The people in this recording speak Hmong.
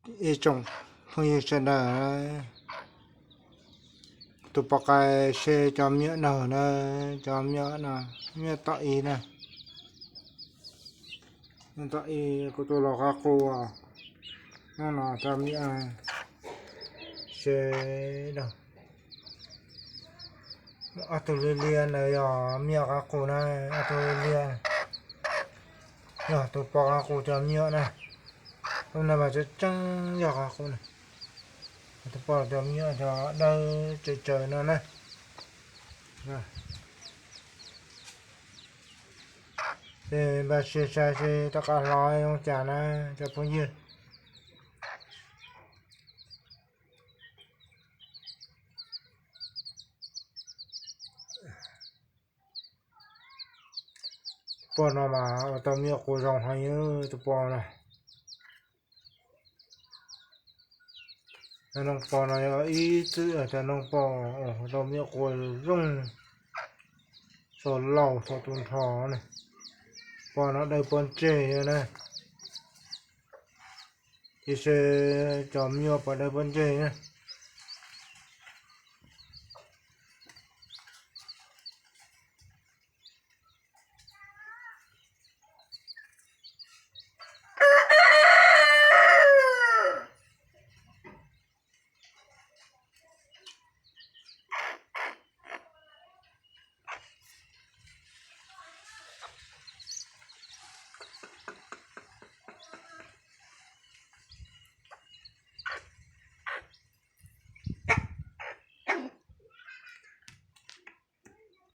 Ib tsoom phooj ywg sawv daws, tus pov qaib se cov me nyuam nawg na, cov me nyuam no, me nyuam tom ib na, me nyuam tom ib kuv tus los qab qus, hnub no cov me nyuam se, ob tug liab liab ntawd yog me nyuam qab qus na, ob tug liab liab yog tus poj qab qus cov me nyuam na. Tus no mas tseem tseem yog qab qus na, tus poj cov me nyuam cov dawb tsawv tsawv no na. Ces npaj siab saib seb tom qab hlob zoo cas na cov phooj ywg. Tus poj no mas ua tau me nyuam qus zoo heev, tus poj no. Cov noog poj no yog ib txwm cov noog poj ua tau me nyuam qus zoo, txog laus txog tus nrho ne. Poj no dawb pob ntseg na. Ib se cov me nyuam poj dawb pob ntseg na.